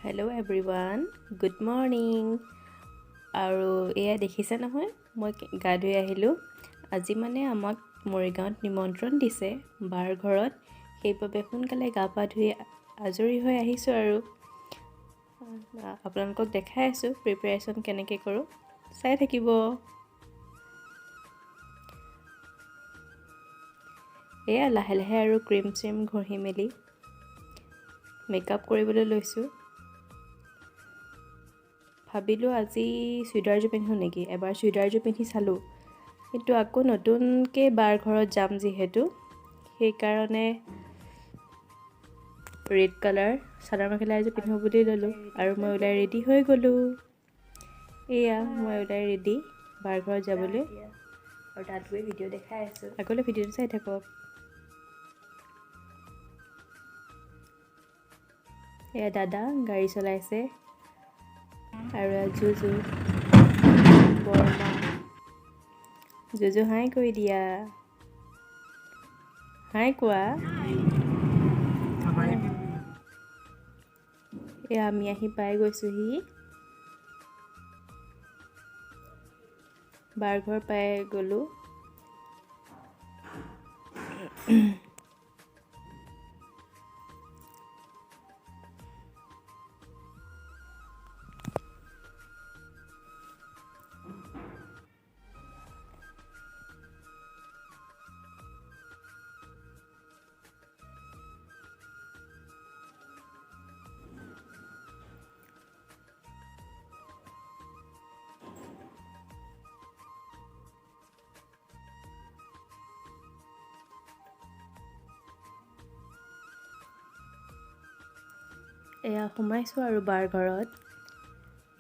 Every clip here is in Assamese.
Hello everyone, good morning. আৰু এয়া দেখিছে নহয়, মই গা ধুই আহিলোঁ। আজি মানে আমাক মৰিগাঁৱত নিমন্ত্ৰণ দিছে বাৰ ঘৰত, সেইবাবে সোনকালে গা পা ধুই আজৰি হৈ আহিছোঁ আৰু আপোনালোকক দেখাই আছোঁ প্ৰিপেৰেশ্যন কেনেকৈ কৰোঁ, চাই থাকিব। এয়া লাহে লাহে আৰু ক্ৰীম চিম ঘঁহি মেলি মেকআপ কৰিবলৈ লৈছোঁ। ভাবিলোঁ আজি চুইদাৰযোৰ পিন্ধো নেকি, এবাৰ চুইদাৰযোৰ পিন্ধি চালোঁ, কিন্তু আকৌ নতুনকৈ বাৰ ঘৰত যাম যিহেতু, সেইকাৰণে ৰেড কালাৰ চাদৰ মেখেলা এযোৰ পিন্ধো বুলি ল'লোঁ আৰু মই ওলাই ৰেডি হৈ গ'লোঁ। এয়া মই ওলাই ৰেডি বাৰ ঘৰত যাবলৈ। আৰু তাত গৈ ভিডিঅ' দেখাই আছোঁ, আগলৈ ভিডিঅ'টো চাই থাকক। এয়া দাদা গাড়ী চলাইছে আৰু জুজু বৰমা। জুজু হাই কৰি দিয়া, হাই কোৱা। এয়া আমি আহি পাই গৈছোহি, বাৰ ঘৰ পাই গ'লোঁ। এয়া সোমাইছোঁ আৰু বাৰ ঘৰত।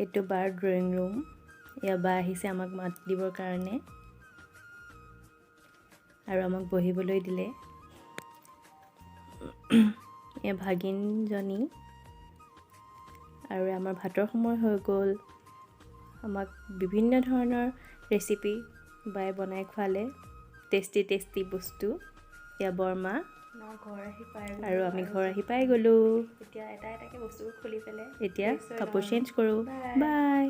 এইটো বাৰ ড্ৰয়িং ৰুম। এয়া বা আহিছে আমাক মাত দিবৰ কাৰণে আৰু আমাক বহিবলৈ দিলে। এয়া ভাগিনজনী। আৰু আমাৰ ভাতৰ সময় হৈ গ'ল। আমাক বিভিন্ন ধৰণৰ ৰেচিপি বাই বনাই খুৱালে, টেষ্টি টেষ্টি বস্তু। এয়া বৰমা আৰু আমি ঘৰ আহি পাই গ'লোঁ। এতিয়া এটা এটাকৈ বস্তুবোৰ খুলি পেলাই এতিয়া কাপোৰ চেঞ্জ কৰোঁ। বাই।